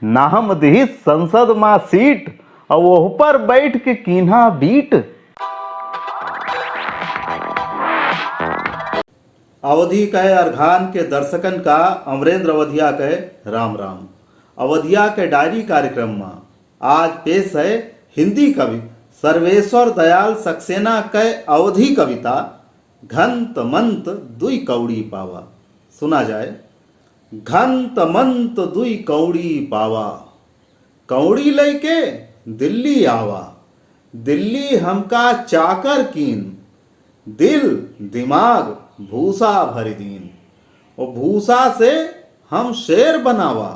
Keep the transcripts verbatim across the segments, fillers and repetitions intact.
नाम दिहिस संसद मा सीट, अउ ओह पर बैठ के कीन्हा बीट। अवधी कहे अरघान के दर्शकन का अमरेंद्र अवधिया कहे राम राम। अवधिया के डायरी कार्यक्रम मा आज पेश है हिंदी कवि सर्वेश्वर दयाल सक्सेना के अवधी कविता घंत मंत दुई कौड़ी पावा। सुना जाए। घंत मंत दुई कौड़ी पावा, कौड़ी लइके दिल्ली आवा। दिल्ली हमका चाकर कीन, दिल दिमाग भूसा भरि दीन। ओ भूसा से हम शेर बनावा,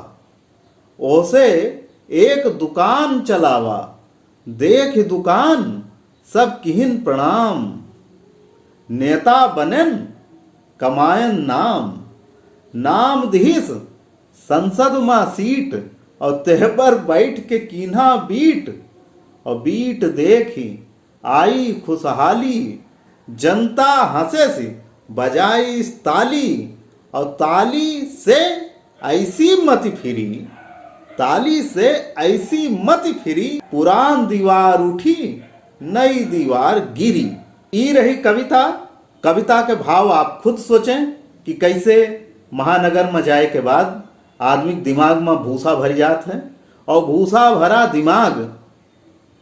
ओसे एक दुकान चलावा। देख दुकान सब किहिन प्रणाम। नेता बनेन कमायन नाम। नाम दिहिस संसद मा सीट, अउ तेहबर बैठ के कीन्हा बीट। अउ बीट देखी आई खुसहाली, जनता हँसेसि बजाइस ताली, अउ ताली से अइसी मति फिरी, ताली से अइसी मति फिरी, पुरान दीवार उठी, नई दीवार गिरी। ई रही कविता। कविता के भाव आप खुद सोचें कि कइसे महानगर मा जाए के बाद आदमी के दिमाग मा भूसा भरि जात है, अउ भूसा भरा दिमाग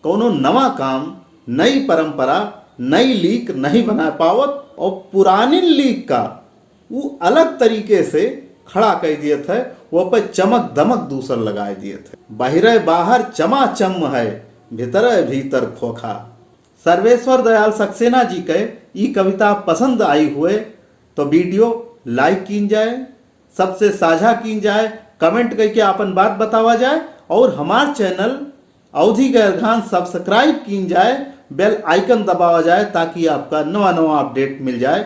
कउनो नवा काम, नई परंपरा, नई लीक नहीं बनाए पावत, अउ पुरानिन लीक का ऊ अलग तरीके से खड़ा कइ दियत है, वो पे चमक दमक दूसर लगाए दियत है। बाहिरे बाहर चमाचम है, भीतरे भीतर खोखा। सर्वेश्वर दयाल सक्सेना जी के ई कविता पसंद आई हुए तो video like कीन जाए, सबसे साझा कीन जाए, comment कइके आपन बात बतावा जाए, अउर हमार channel अवधी के अरघान subscribe कीन जाए, bell icon दबावा जाए, ताकि आपका नवा नवा update मिल जाए।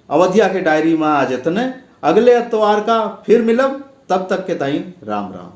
अवधिया के डायरी मा आज इतने, अगले अतवार का फिर मिलब, तब तक के ताईं राम राम।